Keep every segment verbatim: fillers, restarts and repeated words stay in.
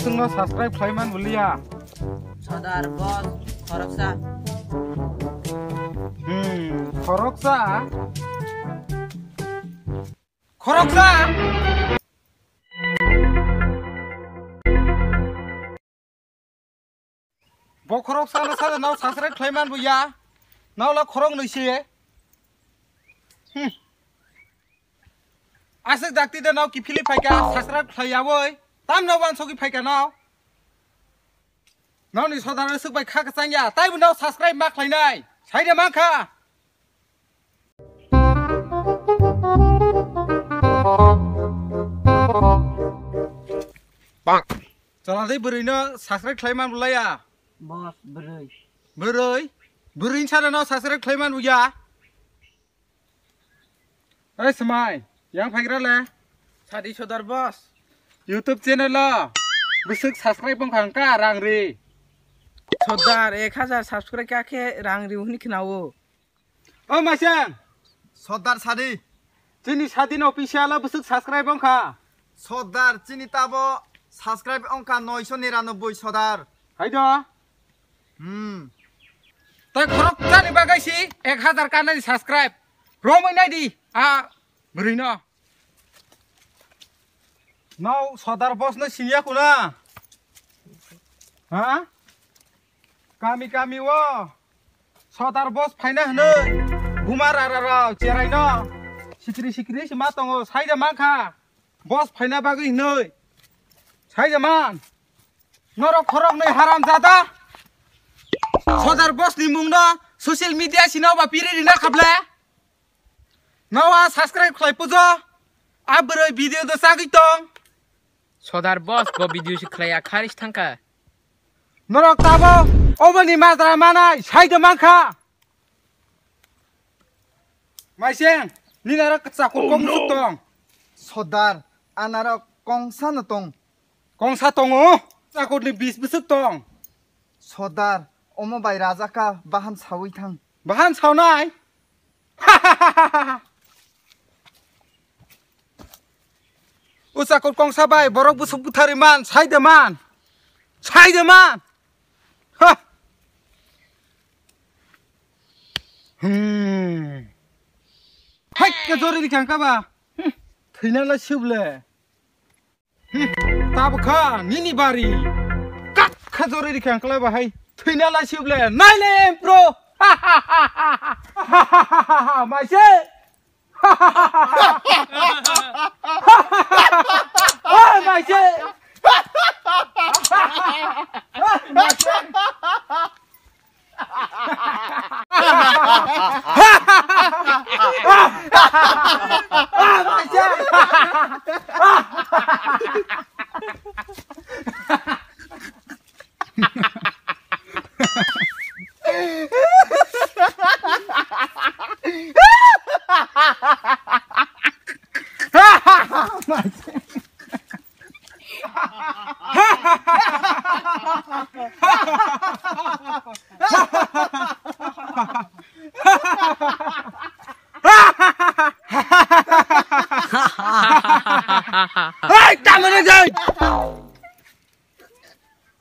Chwngno subscribe khlai man buliya. Sodar boss khoroksa. Hmm, khoroksa. Khoroksa. Bo khoroksa no sada nao subscribe khlai man buya. Nao la khorok nui se. Hmm. Aswk dakti de nao kiphilwi phaika, subscribe khlai yawi. Tam nao wansogwi phaika nao. Nao ni sodar aswk bai kha kwchang ya. Tai bo nao subscribe ma khlainai. Sai de man kha. Bang. Chala dei bwrwi no subscribe khlai man buliya. Boss bwrwi. Bwrwi? Bwrwi ni sada no subscribe khlai man buya. Oi Smai, yang phaigra le? Sadi Sodar boss. YouTube channel o bwswk subscribe wngkha hwnkha rang ri. Sodar ek hazar subscribe kha khe rang ri hwnwi khna o. O Maiseng. Sodar sadi. Chini Sadin official o bwswk subscribe wngkha? Sodar chini tabo subscribe wngkha noisho niranoboi Sodar. Hai do? Hmm. Tai khorok chani bagwi si ek hazar kanani subscribe. Romwi nai di a bwrwi no. Nao Sodar boss no siniya kuna? Ha? Kami kami o Sodar boss phaina hwnwi buma rara rao cherai no sikri sikri se ma tongo, sai da man kha boss phaina bagwi hwnwi, sai da man. Norok khorok nui haram jada Sodar boss ni mung no social media sino ba piri rina khable. Nawa subscribe khlai pujo. A bwrwi video do chagwi tong. Sodar boss bo video se khlai ya kharis thangkha. Norok tabo oboni majra manai sai de mankha. Maiseng, nini aro chakur kong suk tong. Sodar, anaro kongsa no tong. Kongsa tongo, chakur ni bis bwswk tong. Sodar, omo bai raja ka bahan sawi thang. Bahan sawnai? O chakur kongsa bai borok bwswk butharwi man, sai de man. Sai de man. Ha. Hmm. Hai ke jori ni kangka ba. Hmm. Thwina la sible. Hmm, tabukha nini bari. Kak kha jori rikha ang klai bahai. Thwina lai sible. Nai le empro. Maise. Oi, maise. Maise. Hey, tamani jai.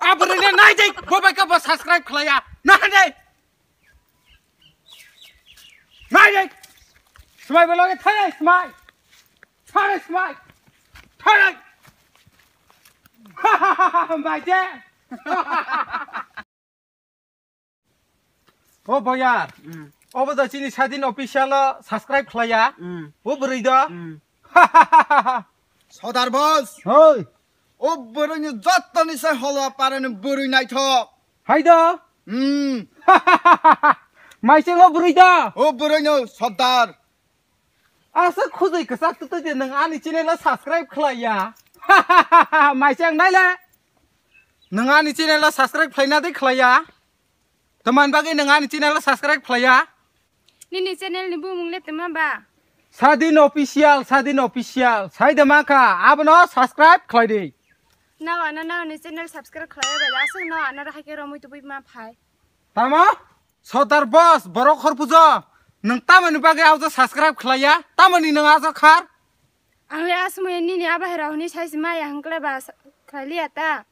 Abrini nai jai, bobai ka bo subscribe khlaiya. Nai jai. Nai jai. Smai belo ke thai smai. Thai smai. Thai. Bai je. O boyar, mm, obo da chini Sadin official o subscribe khlaiya. Mm. O bwrwi da. Mm. Sodar boss. Hoi. O bwrwini jottoni se holwa parani bwrwi naithok. Hai da. Mm. Maising o bwrwi da. O bwrwino Sodar. Asa khujui kwchak twtwi de nwng ani channel o subscribe khlaiya. Maising naile. Nwng ani channel o subscribe khlaina de khlaiya. Tamani bagwi nwng ani channel o subscribe khlaiya? Nini channel ni bumung le tama ba? Sadin Official, Sadin Official. Sai de ma kha, abono subscribe khlai di. Nao ano nao ni channel subscribe khlai ba, aswk nao ano ra hai khe romwi tubui ma phai. Tamo? Sodar boss, borok hor pujo. Nwng tamoni bagwi aujo subscribe khlaiya? Tamoni nwng ajo khar? Ang le asmui nini aba hera hwnwi sai se maya hwnkle ba sa-, khlai liya ta.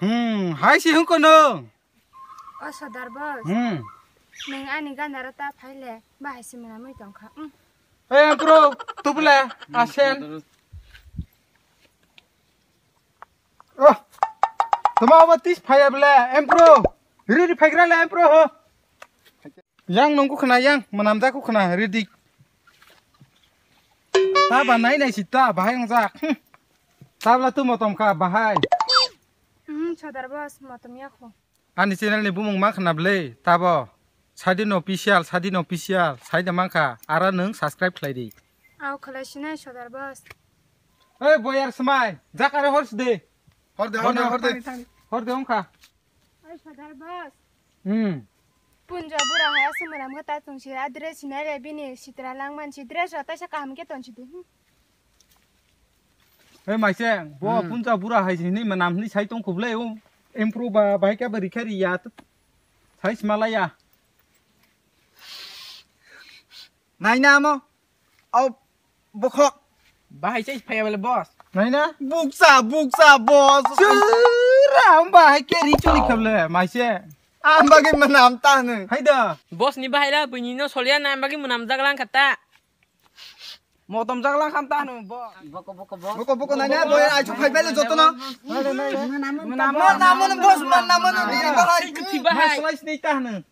Hmm, hai si hung kono. O Sodar boss. Hmm. Neng ani gandaro ta phaile, bahai si mwnamwi tongkha. Hmm. Hey, Empro, tubule, asen. Oh, tuma obo tis phaya bele, Empro. Riri phaigra le, Empro, ho. Yang nungku khna, yang, manamjaku khna, riri. Ta ba nai nai si ta, bahai ongjak. Hmm. Tabla tu motom kha, bahai. Hmm, Sodar boss, motom yakho. Ani channel ni bumung ma khna bele, tabo. Sadin Official, Sadin Official, saida mankha, ara nwng subscribe khlai di. Au khlai sinai Sodar boss. Hey, boyar smai, jakare hor sde. Hor de, hor de, hor de. Hor de ongkha. Ai Sodar boss. Hmm. Punja bura haya sumara mata tungsi adre sinai le bini sitra langman si dress rota sa kaham ke tonsi di. Hmm. Hey, maise, bo Hmm. Punja bura hai si ni manam ni sai tong khuble, o Empro ba, bahai khe ba rikha ri ya, sai smalaya. Naina amo, au bokhok. Bahai sai phaya bele boss. Naina? Buksa, buksa, boss. Sura, amba hai khe ri chuli khuble, maise. Am bagwi manam ta hwnwi. Hai da. Boss ni bahai la bini no solya na bagwi manam jaglang khata. Motom jaglang kham ta hwnwi boss. Boko boko boss. Boko boko naina, boy, ai chu phai bai le jotono. Manam, manam, boss, manam, manam, bahai. Bahai. Maslai sini ta hwnwi.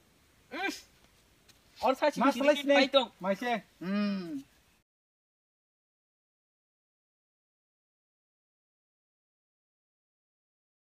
Or sa si Maslai sini sini. Pai tong. Maise. Hmm.